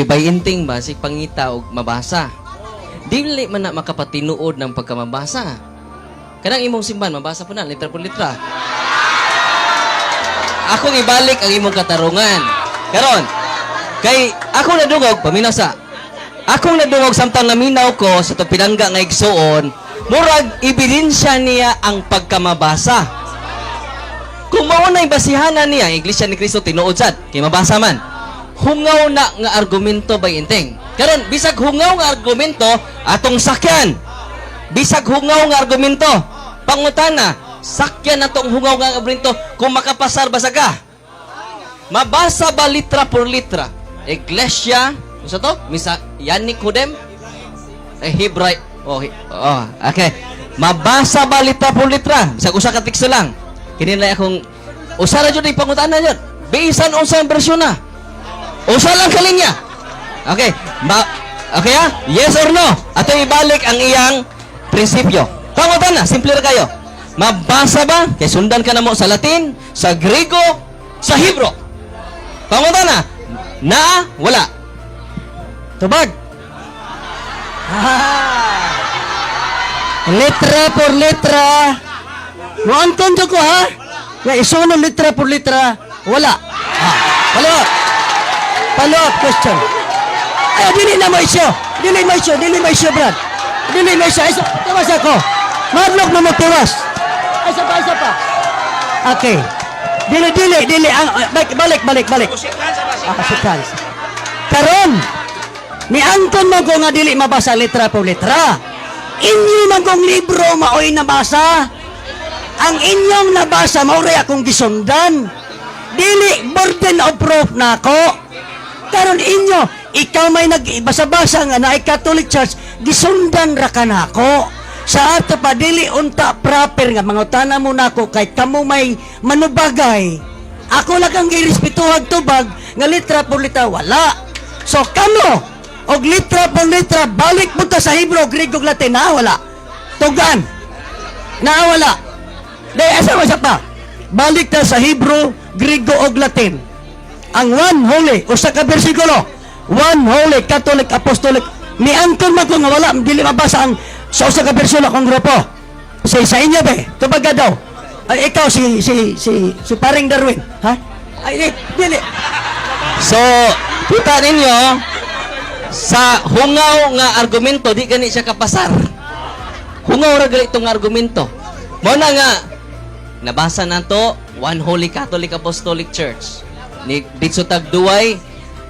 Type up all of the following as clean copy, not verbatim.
Si Bayinting ba, si pangita og mabasa. Dili man na makapatinuod ng pagkamabasa. Kanang imong simban, mabasa po na, litra por litra. Akong ibalik ang imong katarungan. Karon, kay ako nadungog, paminaw sa. Akong nadungog samtang naminaw ko sa itong pinangga nga igsuon, murag ebidensya niya ang pagkamabasa. Kung mao na basihanan niya, ang Iglesia ni Cristo tinuod sad, kay mabasa man. Hungaw na nga argumento, Bayinteng. Karon bisag hungaw nga argumento, atong sakyan. Bisag hungaw nga argumento, pangutana, sakyan natong hungaw nga argumento kung makapasar basa ka. Mabasa ba litra por litra? Iglesia, unsa to? Misa Yannick Hudem? Eh, Hebray. Oh, okay. Mabasa ba litra por litra? Bisag usa ka teksto lang. Kini lang akong usa ra jud ni pangutana jud. Bisan unsang bersyon na. Usa lang ka linya. Okay. Okay ha? Yes or no? Ato ibalik ang iyang prinsipyo. Pangutana, simple ra kayo. Mabasa ba? Kay sundan ka na mo sa Latin, sa Grego, sa Hebro. Pangutana, naa, wala? Tubag. Ah. Letra por letra. Muangkon ko ha. Nga isuno letra por letra. Wala. Ah. Follow up. Follow up question. Ay, dili na mo isyo. Dili mo isyo. Dili mo isyo, Brad. Dili mo isyo. Ay, tiwas ako. Madlok na mo tiwas. Ay, isa pa, isa pa. Okay. Dili, dili, dili. Ang, balik, balik, balik, balik. Ah, shake. Karon, ni Anton mo ko nga dili mabasa letra por letra. Inyo man kong libro maoy nabasa. Ang inyong nabasa mao ray akong gisundan. Dili burden of proof nako. Karon inyo, ikaw may nagbasa-basa nga naay Catholic Church, gisundan ra ka nako. Sa ato pa dili unta proper nga mangutana mo nako kay kamo may manubagay. Ako lang kang girespetuhag tubag nga litra por litra wala. So kamo og litra por litra balik mo ta sa Hebrew, Greek ug Latin na wala. Tugan. Na wala. Dahil asa mo siya pa? Balik ta sa Hebrew, Griego ug Latin. Ang one holy, usa ka bersikulo, one holy Catholic Apostolic, ni Anton man ko nga wala, dili mabasa ang sa usa ka bersikulo akong grupo. Sa inyo be, tubag ka daw. Ay, ikaw si paring Darwin, ha? Ay, di, dili. So, kita ninyo, sa hungaw nga argumento, di gani siya kapasar. Hungaw ra gali itong argumento. Mao na nga, nabasa nato, One Holy Catholic Apostolic Church. Ni dito tag duway,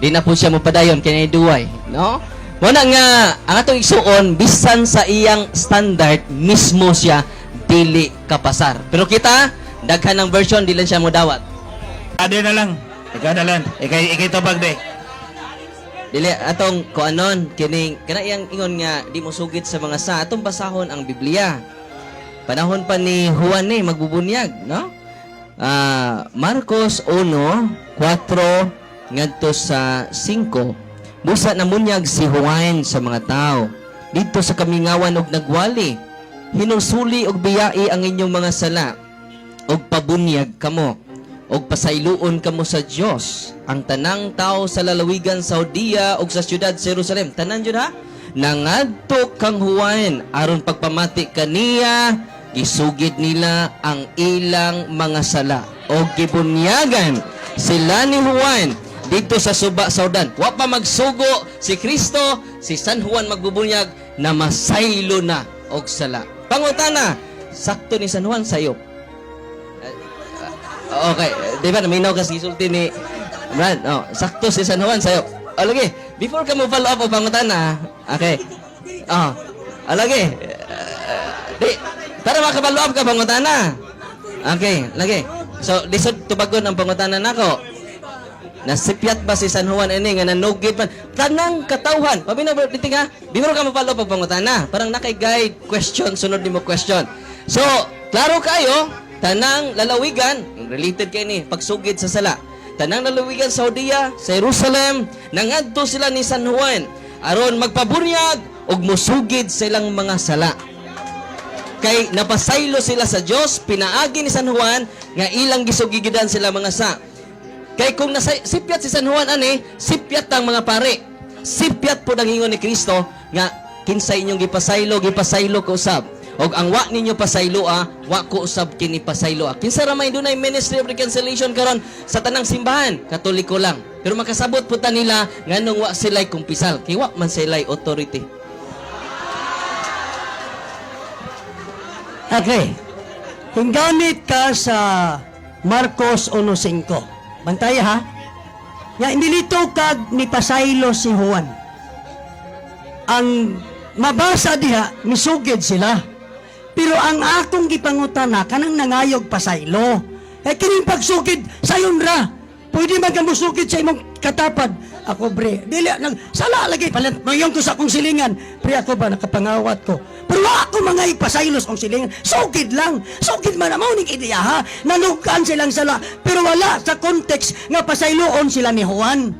di na po siya mopadayon kay duway, no? Mao na nga ang atong igsuon bisan sa iyang standard mismo siya dili kapasar. Pero kita daghan ng version, di lang siya modawat. Ade na lang. Ikaw na lang. Ikay tubag de. Dili atong kuanon kining kana iyang ingon nga di mo sugid sa mga sa atong basahon ang Biblia. Panahon pa ni Juan ni magbubunyag, no? Ah, Marcos 1:4 ngadto sa 5. Busa namunyag si Juan sa mga tao didto sa kamingawan og nagwali. "Hinulsuli og biyai ang inyong mga sala og pabunyag kamo og pasayloon kamo sa Dios." Ang tanang tao sa lalawigan sa Judea ug sa siyudad sa Jerusalem, tanan jud ha, nangadto kang Juan aron pagpamati kaniya. Gisugid nila ang ilang mga sala og gibunyagan sila ni Juan didto sa suba sa Jordan. Wa pa magsugo si Kristo, si San Juan magbubunyag na masaylo na og sala. Pangutana, sakto ni San Juan sayop? Okay, di ba naminaw ka sa gisulti ni Brad? Oh, sakto si San Juan sayop? Oh, lagi. Before ka mo follow up og pangutana, okay. Oh, oh lagi. Di, para maka-follow up ka pangutana. Okay, lagi. So, lisod tubagon ang pangutana nako. Nasipyat ba si San Juan ini nga nanugid man tanang katawhan? Paminaw ba dito nga? Before ka mo-follow up og pangutana, parang nakay guide question, sunod nimo question. So, klaro kayo, tanang lalawigan, related kay ni pagsugid sa sala. Tanang lalawigan sa Judea, sa Jerusalem, nangadto sila ni San Juan aron magpabunyag ug musugid sa ilang mga sala. Kay napasaylo sila sa Dios pinaagi ni San Juan nga ilang gisugigidan sila mga sa. Kay kung nasa sipyat si San Juan ani, sipyat ang mga pare. Sipyat po ang ingon ni Kristo nga kinsa inyong gipasaylo, gipasaylo ko usab. Og ang wa ninyo pasayloa, wa ko usab kini pasayloa. Kinsa ra may dunay ministry of reconciliation karon sa tanang simbahan? Katoliko lang. Pero makasabot po ta nila nganong wa sila'y kumpisal. Kay wa man sila'y authority. Okay. Hinggamit ka sa Marcos 1:5. Bantay ha. Nga inilito kag ni pasaylo si Juan. Ang mabasa diha misugid sila. Pero ang akong gipangutana kanang nangayog pasaylo. Eh kining pagsugid sayon ra. Pwede man ka musugid sa imong katapad. Ako bre, dili nang sala lagi palit mayon ko sa akong silingan. Pre ako ba nakapangawat ko. Pero wa ako mga ipasaylos akong silingan. Sugid lang. Sugid man mao ning ideya ha. Nanugan silang sala pero wala sa context nga pasayloon sila ni Juan.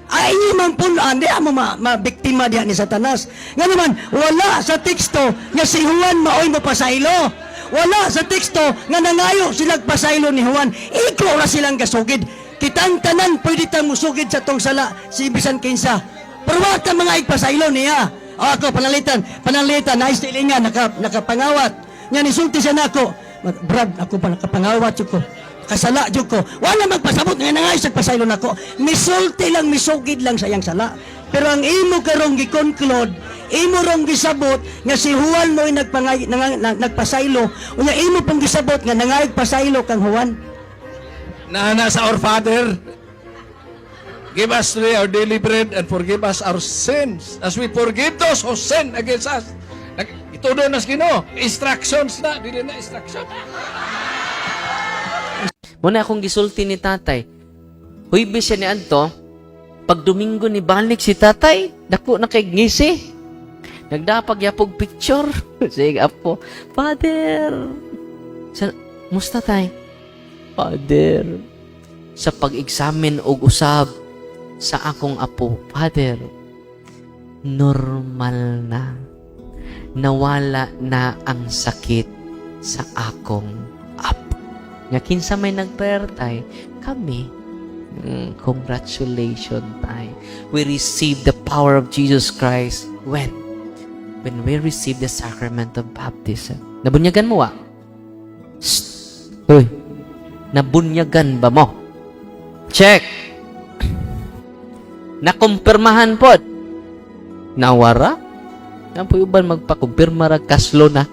Ay inyo man punan, di mo mabiktima diha ni Satanas. Nga naman, wala sa teksto nga si Juan maoy mo pasaylo. Wala sa teksto nga nangayo silang pasaylo ni Juan. Iko ra silang gasugid. Kitang tanan pwede tang musugid sa tong sala si bisan kinsa. Pero wa ta mga igpasaylo niya. O ako panalitan, panalitan naay silingan nakapangawat. Nya nisulti siya nako. Brad, ako pa nakapangawat jud ko. Kasala jud ko. Wala magpasabot nga nangay sa pasaylo nako. Misulti lang, misugid lang sa iyang sala. Pero ang imo karong gi-conclude, imo rong gisabot nga si Juan mo'y nagpasaylo, unya imo pong gisabot nga nangayog pasaylo kang Juan. Naana sa Our Father, give us today our daily bread and forgive us our sins as we forgive those who sin against us. Itudo na sa Ginoo. Instructions na, dili na instruction. Muna akong gisulti ni tatay. Huybes siya ni Anto, pag Domingo ni balik si tatay, dako na kay ngisi. Nagdapag yapog picture. Sige, apo. Father, sa, musta tay? Father, sa pag-examine og usab sa akong apo, Father, normal na. Nawala na ang sakit sa akong apo. Nga kinsa may nagprayer tay, kami. Congratulations tay. We receive the power of Jesus Christ when? When we receive the sacrament of baptism. Nabunyagan mo wa? Shh! Uy. Nabunyagan ba mo? Check. Nakumpirmahan pod. Nawara? Yan po uban magpakumpirma ra kaslo na.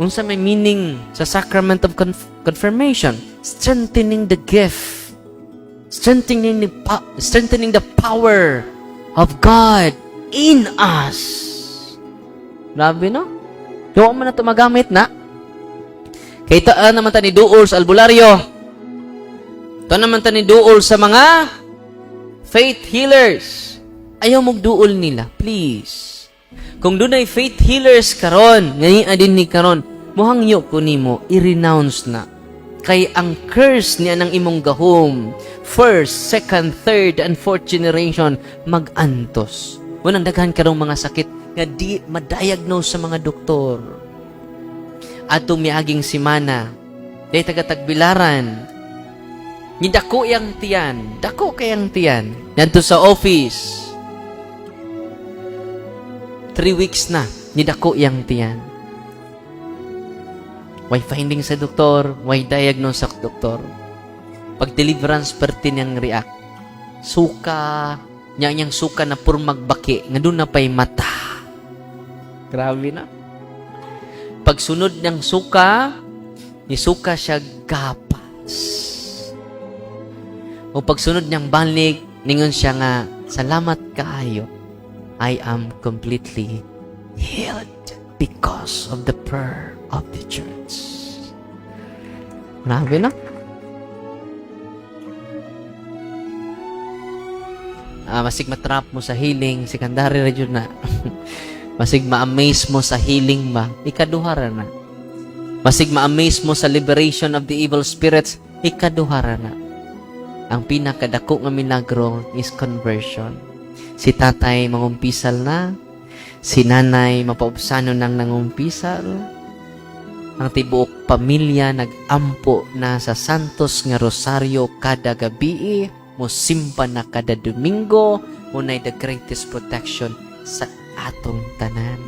Unsa may meaning sa sacrament of confirmation? Strengthening the gift. Strengthening the power of God in us. Grabe no? Doon man na ito magamit na. Kay taa naman ta ni duol sa albularyo. Ito naman ta ni duol sa mga faith healers. Ayaw mong duol nila, please. Kung dunay faith healers karon, ngayon din ni karon, muhangyo ko nimo, i-renounce na. Kay ang curse niya ng imong gahom, first, second, third, and fourth generation, mag-antos. Unang daghan karong mga sakit nga di ma-diagnose sa mga doktor. Atong miaging simana, day taga-Tagbilaran, ni dako yang tiyan, dako kayang tiyan. Nanto sa office, 3 weeks na, ni dako yang tiyan. Way finding sa doktor, way diagnose sa doktor. Pag deliverance perti niyang react. Suka, niya niyang suka na puro magbaki, nga doon na pa'y mata. Grabe na. Pagsunod niyang suka, nisuka siya gapas. O pagsunod niyang balik, ningon siya nga, "Salamat kaayo. I am completely healed because of the prayer of the church." Grabe na. Ah, masig matrap mo sa healing, secondary ra jud na. Masig ma-amaze mo sa healing ba, ikaduha ra na. Masig ma-amaze mo sa liberation of the evil spirits, ikaduha ra na. Ang pinakadako nga milagro is conversion. Si tatay mangumpisal na, si nanay mapaubsano nang nangumpisal, ang tibuok pamilya nagampo na sa Santos nga Rosaryo kada gabi, mosimba na kada Domingo. Unay the greatest protection sa atong tanan.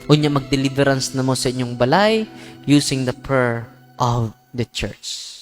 Unya, mag-deliverance na mo sa inyong balay using the prayer of the church.